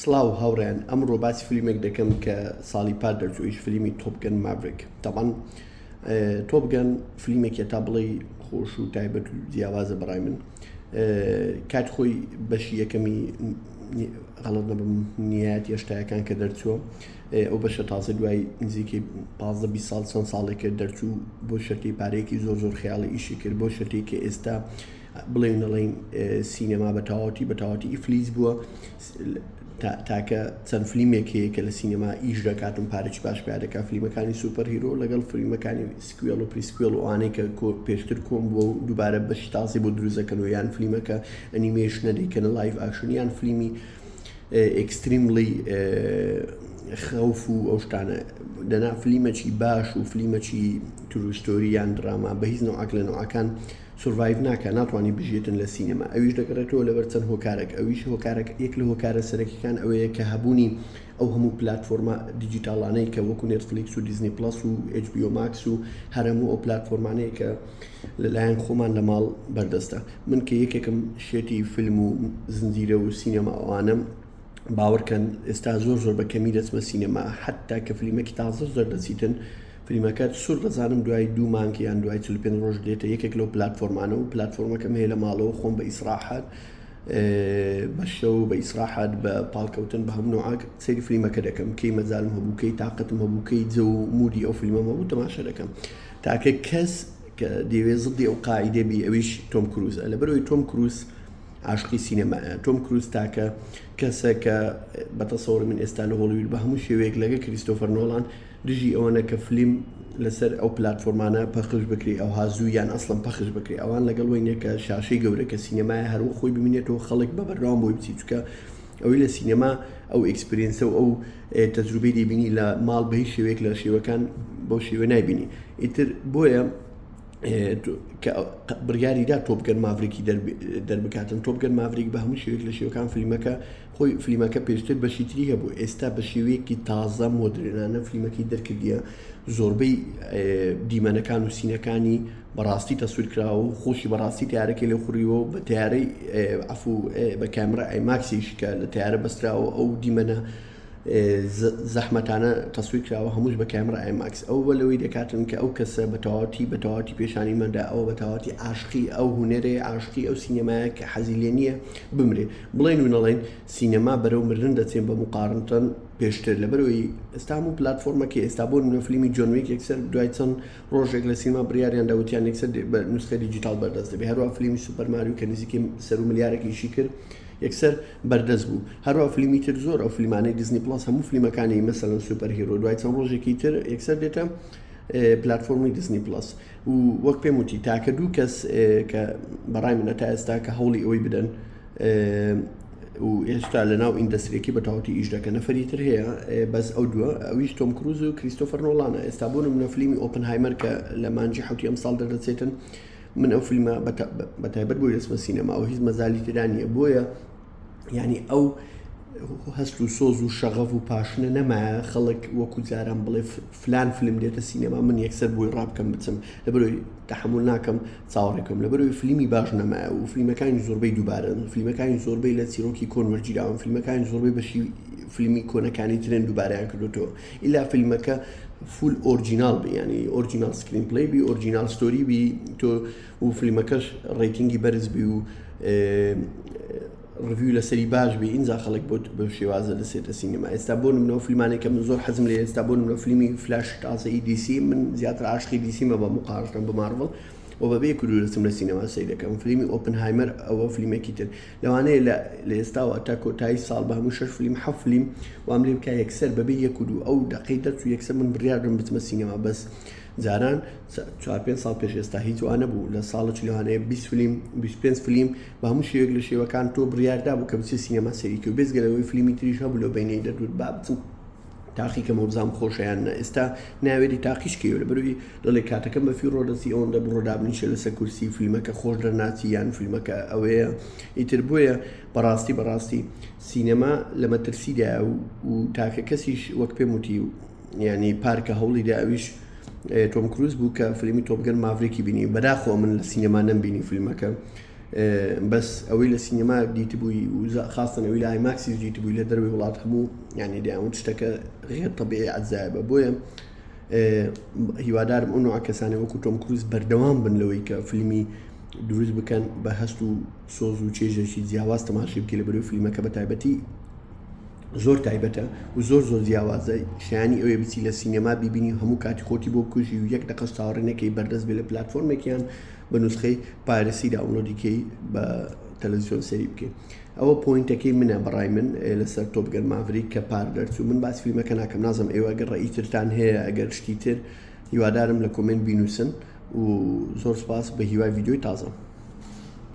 سڵاو هاوڕێیان ئەمڕۆ باسی فلیمێک دەکەم کە ساڵی پار دەرچوو ئەویش فلیمی Top Gun Maverick تەبعەن Top Gun فلیمێکە تا بڵێی خۆش و تایبەت و جیاوازە بەڕای من کات خۆی بەشی یەکەمی غەڵت نەبم نیات هێشتایەکان کە دەرچووە ئەو بەشە تازە دوای نزیکەی 15 20 ساڵ چەند ساڵێکە دەرچوو بۆ شەرتی پارەیەکی زۆر زۆر خەیاڵی ئیشی کرد بۆ شەرتی کە ئێستا بڵێین نەڵێین سینەما بە تەواوەتی بە تەواوەتی ئیفلیس بووە تاکە چەند فلیمێک هەیە کە لە سینەما ئیش دەکاتن پارێکی باش پیا دەکات فلیمەکانی superhero لەگەڵ فلیمەکانی sequel و prequel و ئەوانەی کە پێشتر کۆم بووە و دووبارە بەشی تازەی بۆ دروست دەکەن و یان فلیمەکە ئەنیمێشنە دەیکەنە live action یان فلیمی extremely خەوف و ئەو شتانە دەنا فلیمەکی باش و فلیمەکی true story یان دراما بە هیچ نەوعەک لە نەوعەکان survive ناکا ناتوانی بژێتن لە سینەما ئەویش دەگەڕێتەوە لەبەر چەند هۆکارێک ئەویش هۆکارەک یەک لە هۆکارە سەرەکیەکان ئەوەیە کە هەبوونی ئەو هەموو پلاتفۆرمە دیجیتاڵانەی کە وەکو نێتفلیکس و دیزنی پڵەس و ئێچ بی ئۆ ماکس و هەر هەموو ئەو پلاتفۆرمانەیە کە لەلایەن خۆمان لە ماڵ بەردەستە من کە یەکێکم شێتی فیلم و زنجیرە و سینەما ئەوانەم باوەڕکەن ئێستا زۆر زۆر بە کەمی دەچمە سینەما حتا کە فلیمەکی تازە زۆر دەچیتن فلیمەکە سوور دەزانم دوای دوو مانگ یان دوای 45 ڕۆژ دێتە یەکێک لەو پلتفۆرمانە و پلتفۆرمەکەم هەیە لە ماڵەوە خۆم بە ئیسراحەت بە شەو بە ئیسراحەت بە پاڵکەوتن بە هەموو نوعاک سەیری فلیمەکە دەکەم کەی مەجالم هەبوو کەی تاقەتم هەبوو کەی جە و mood ی ئەو فلیمەم هەبوو تەماشا دەکەم تاکە کەس کە دەیەوێت زدی ئەو قاعدە بی ئەویش تۆم کروزە لەبەرەوەی تۆم کروز عاشقی سینەمایە. تۆم کروز تاکە کەسە کە بە تەسەوری من ئێستا لە هۆڵیوود بە هەموو شێوەیەک لەگە کریستۆفەر نۆڵان دژی ئەوەنە کە فلیم لەسەر ئەو پلاتفۆرمانە پەخش بکرێ ئەوها زوو یان ئەسڵەن پەخش بکرێ ئەوان لەگەڵ وەی نیە کە شاشەی گەورە کە سینەمایە هەروە خۆی بمینێتەوە خەڵک بە بەردەوام بۆی بچی چونکە ئەوەی لە سینەما ئەو experience ە و ئەو تەجروبەی دەیبینی لە ماڵ بە هیچ شێوەیەک لە شێوەکان بەو شێوە نایبینی ئیتر بۆیە کە بڕیاری دا Top Gun Maverick ی دەربکاتن Top Gun Maverick بە هەموو شێوەیەک لە شێوەکان فیلمەکە خۆی فیلمەکە پێشتر بەشی تری هەبوو ئێستا بە شێوەیەکی تازە مۆدرێنانە فیلمەکەی دەرکردیە زۆربەی دیمەنەکان و سینەکانی بەڕاستی تەسویر کراوە و خۆشی بەڕاستی تارەکەی لە خوڕیوە و بە تارەی عفو بە کامرا ئایماکسیش کە لە تارە بەستراوە ئەو دیمەنە زەحمەتانە تەسویر کراوە هەمووش بە کامرا IMAX ئەو بە لەوەی دەکاتن کە ئەو کەسە بە تەواوەتی بە تەواوەتی پێشانی مەدا ئەوە بە تەواوەتی عاشقی ئەو هونەرەیە عاشقی ئەو سینەمایە کە حەزی لێ نییە بمرێ بڵێن و نەڵێن سینەما بەرەو مردن دەچێن بە مقارنتەن پێشتر لەبەرەوەی ئێستا هەموو پلتفۆرمەکەی ئێستا بۆ نمونە فلیمی جۆن ویک یەکسەر دوای چەند ڕۆژێک لە سینما بڕیاریان داوتیان یەکسەر بە نوسخەی دیجیتاڵ بەردەست دەبێ هەروە فلیمی سوپەر ماریو کە نزیکەی سەر و ملیارێک ئیشی کرد یەکسەر بەردەست بوو هەروە فلیمی تر زۆر ئەو فلیمانەی دیزنی پڵاس هەموو فلیمەکانی مەسەلەن superhero دوای چەند ڕۆژێکی تر یەکسەر دێتە پلتفۆرمی دیزنی پڵاس و وەک پێم وتی تاکە دوو کەس کە بەڕای منە تا ئێستا کە هەوڵی ئەوەی بدەن و ئێستا لە ناو industry ەکی بە تەواوەتی ئیش دەکەن نەفەری تر هەیە بەس ئەو دووە ئەویش تۆم کروز و کریستۆفەر نۆڵانە ئێستا بۆ نمونە فلیمی ئۆپنهایمەر کە لە مانگی حوتی ئەم ساڵ دەردەچێتن من ئەو فیلمە بە تایبەت بۆی دەچمە سینەما و هیچ مەزالی تێدا نییە بۆیە یعنی ئەو هەست و سۆز و شەغەف و passion ە نەمایە خەڵک وەکو جاران بڵێ فلان فیلم دێتە سینەما من یەکسەر بۆی ڕابکەم بچم لەبەرەوەی تەحمل ناکەم چاوەڕێکم لەبەرەوەی فیلمی باش نەمایە و فیلمەکانی زۆربەی دووبارەن فیلمەکانی زۆربەی لە چیرۆکی کۆن وەرگیراون فیلمەکانی زۆربەی بەشی فیلمی کۆنەکانی ترێن دووبارەیان کردوتەوە ئیلا فیلمەکە full original بی ینی original screenplay بی original story بی تۆ و فیلمەکەش rating ی بەرز بی و review لەسەری باش بی ئینجا خەڵک بۆ بە شێوازە دەسێتە سینەما ئێستا بۆ نمونەوە فیلمانێک کە من زۆر حەزم لێ ئێستا بۆ نمونە فیلمی فلاش تازە ئی دیسی من زیاتر عاشقی دیسیمە بە مقارنە بە مارڤڵ و بەبێ کردو دەچم لە سینەما سەیر دەکەم فیلمی ئۆپنهایمەر ئەوە فیلمێکی تر لەوانەیە لە لە ئێستاوە تا کۆتایی ساڵ بە هەموو شەش فیلم حەفت فیلم وام لێ بکە یەکسەر بەبێ یەک و دوو ئەو دەقەی دەرچوو یەکسەر من بڕیار بم بچمە سینەما بەس جاران چوار پێنج ساڵ پێش ئێستا هیچ وا نەبوو لە ساڵێکی لەوانەیە 20 فیلم 25 فیلم بە هەموو شێوەیەک لە شێوەکان تۆ بڕیار دابوو کە بچێت سینەما سەیری کەی بێجگە لەوەی فیلمی تریش هەبوو لەو بەینەی دەردوت با بچم تاقی کەمەوە بزانم خۆشە یان نا ئێستا ناوێری تاقیش کەیەوە لەبەرئەوەی دەڵێ کاتەکەم بە فیڕۆ دەچی ئەوەندە بڕۆ دابنیشە لەسەر کورسی فیلمەکە خۆش دەرناچی یان فیلمەکە ئەوەیە ئیتر بۆیە بەڕاستی بەڕاستی سینەما لە مەترسیدایە و و تاکە کەسیش وەک پێم وتی یعنی پارکە هەوڵی دا ئەویش تۆم کروز بوو کە فیلمی Top Gun Maverick ی بینی بەداخەوە من لە سینەما نەمبینی فیلمەکە. بەس ئەوەی لە سینەما دیتبووی و خاستن ئەوی لە IMAX یش دیتبووی لە دەروی وڵات هەموو یعنی دەیانوت شتەکە غێر تەبیعی عەجایبە. بۆیە هیوادارم ئەو نوعە کەسانە وەکو تۆم کروز بەردەوام بن لەوەی کە فیلمی دروست بکەن بە هەست و سۆز و چێژێکی جیاواز تەماشی بکەی لە بەرەوەی فیلمەکە بە تایبەتی زۆر تایبەتە و زۆر زۆر جیاوازە، شایانی ئەوەیە بچی لە سینەما بیبینی و هەموو کاتی خۆتی بۆ بکوژی و یەک دەقەش چاوەڕێ نەکەی بەردەست بێ لە پلاتفۆرمێکیان بە نوسخەی piracy download ی کەی بە تەلەڤیزیۆن سەیری بکەی. ئەوە point ەکەی منە بەڕای من لەسەر Top Gun Maverick کە پار دەرچوو. من باس فیلمەکە ناکەم، نازم ئێوە ئەگەر ڕەئی ترتان هەیە ئەگەر شتی تر هیوادارم لە comment بینوسن و زۆر سپاس بە هیوای ڤیدیۆی تازە.